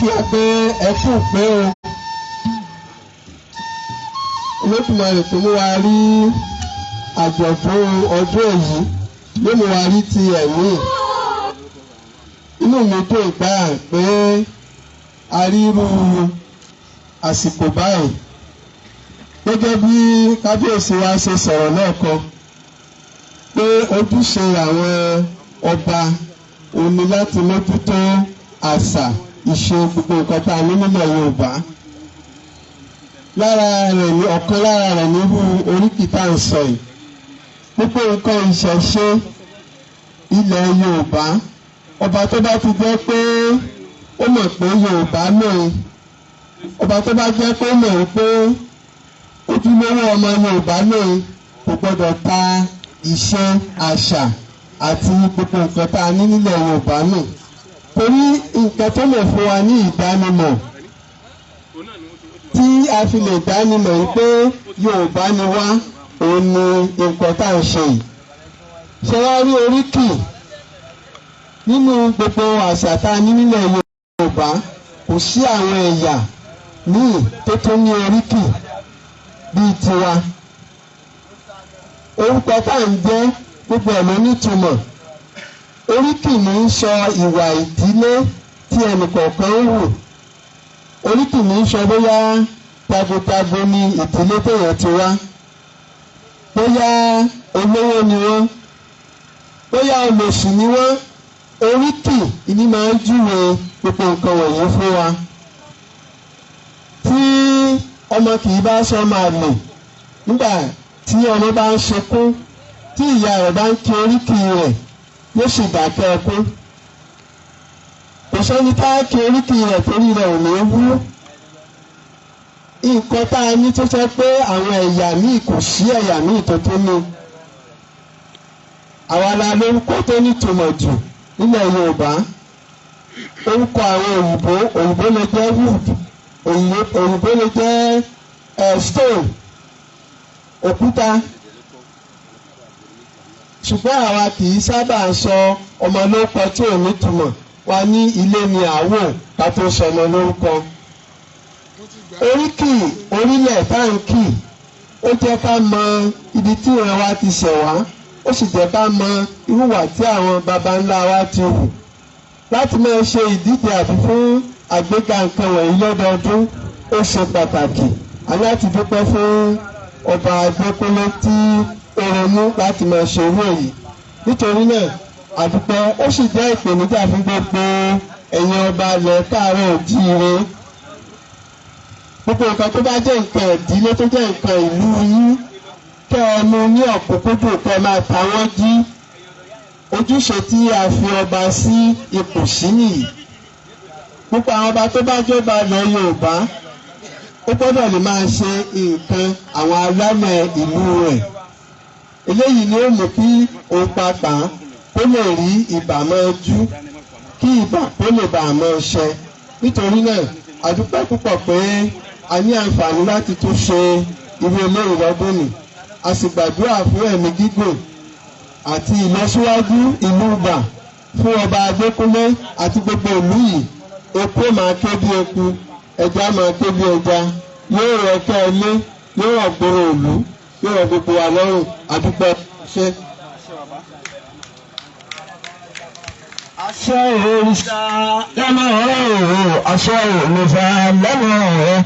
Ẹ pé ẹ kú pé o. Olódùmarè tó mú wa rí àjọ̀dún ọdún èyí ló mú wa rí ti ẹ̀mí. Inú mi dùn gbáà pé a rí irú àsìkò báyìí. Gẹ́gẹ́ bí kábíyèsí wa ṣe sọ̀rọ̀ lẹ́ẹ̀kan pé ojúṣe àwọn ọba òun ni láti mójútó àṣà, ìṣe, gbogbo nǹkan tá a ní nílẹ̀ Yorùbá. Lára rẹ̀ ní ọ̀kan lára rẹ̀ nírú oríkì tá à ń sọ yìí. Gbogbo nǹkan ìṣẹ̀ṣe ilẹ̀ Yorùbá, ọba tó bá ti jẹ́ pé ó mọ̀ pé Yorùbá lóun, ọba tó bá jẹ́ pé ó mọ̀ pé ojúlówó ọmọ Yorùbá lóun, kò gbọ́dọ̀ ta ìṣe, àṣà àti gbogbo nǹkan tá a ní nílẹ̀ Yorùbá nù, torí nǹkan tó lè fún wa ní ìdánimọ̀ tí a fi lè dánimọ̀ yìí pé Yorùbá ni wá, òun ni nǹkan tá à ń ṣe yìí. Ṣé wá rí oríkì nínú gbogbo àṣà tá a ní nílẹ̀ Yorùbá, kò sí àwọn ẹ̀yà míì tó tún ní oríkì bíi tiwa. Orúkọ tá à ń jẹ́, gbogbo ẹ̀ ló nítumọ̀. Oríkì ní í sọ ìwà ìdílé tí ẹnìkọ̀ọ̀kan ń hù. Oríkì ní í sọ bóyá tagotago ni ìdílé téèyàn ti wá, bóyá olówó ni wọ́n, bóyá olòṣì ni wọ́n. Oríkì ní máa ń júwe gbogbo nǹkan wọ̀nyí fún wa. Tí ọmọ kì í bá sọ máa lè nígbà tí ọmọ bá ń sunkún, tí ìyá rẹ̀ bá ń kí oríkì rẹ̀, yóò sì dákẹ́ ẹkún. Kò sẹ́ni tá a kí oríkì rẹ̀ torí rẹ̀ ò ní wú. Nǹkan tá a ní tó jẹ́ pé àwọn ẹ̀yà míì, kò sí ẹ̀yà míì tó tó ní. Àwa la lórúkọ tó nítumọ̀ jù nílẹ̀ Yorùbá. Orúkọ àwọn òyìnbó, òyìnbó lè jẹ́ wood, òyìnbó lè jẹ́ stone, òkúta, ṣùgbọ́n àwa kì í sábà sọ ọmọ lórúkọ tí ò nítumọ̀. Wa ní ilé ni àwò ká tó sọ ọmọ lórúkọ. Oríkì orílẹ̀ táǹkì, ó jẹ́ ká mọ ibi tí ìran wa ti ṣẹ̀ wá, ó sì jẹ́ ká mọ irúwà tí àwọn baba ńlá wa ti hù. Láti máa ṣe ìdíje àbí fún àgbéga nǹkan wọ̀nyí lọ́dọọdún, ó ṣe pàtàkì. Aláti dúpẹ́ fún Ọba Adékúnlé tí ó ronú láti máa ṣe irú èyí. Nítorí náà, àdúpẹ́. Ó sì jẹ́ ìpèníjà fún gbogbo ẹ̀yin ọba ilẹ̀ káàárọ̀ òjíire. Gbogbo nǹkan tó bá jẹ́ nǹkan ìdílé, tó jẹ́ nǹkan ìlú yín, kẹ́ ẹ mú ní ọ̀kúnkúndùn, kẹ́ ẹ máa ta wọ́n jí. Ojúṣe tí a fi ọba sí ipò sí nìyí. Gbogbo àwọn ọba tó bá jọba ilẹ̀ Yorùbá, ó gbọ́dọ̀ lè máa ṣe nǹkan àwọn alálẹ̀ ìlú rẹ̀. Eléyìí ni ó mú kí òun pàápàá kó lè rí ìbà máa jú, kí ìbà kó lè bà máa ṣẹ. Nítorí náà, a dúpẹ́ púpọ̀ pé a ní àǹfààní láti tún ṣe irú eléyìí lọ́dún nì. A sì gbàdúrà fún ẹ̀mí gígùn àti ìlọsíwájú ìlú Ìbà fún Ọba Adékúnlé àti gbogbo ìlú yìí. Eku máa ké bí eku, ẹja máa ké bí ẹja, yóò rọ kẹ́ ilé, yóò rọ gbòòrò ìlú, yóò rọ gbogbo wa lọ́rùn. Àdúpẹ́ ṣe. Àṣẹ òrìṣà lẹ́nu ọ̀rọ̀, àṣẹ òrìṣà lẹ́nu ọ̀rọ̀.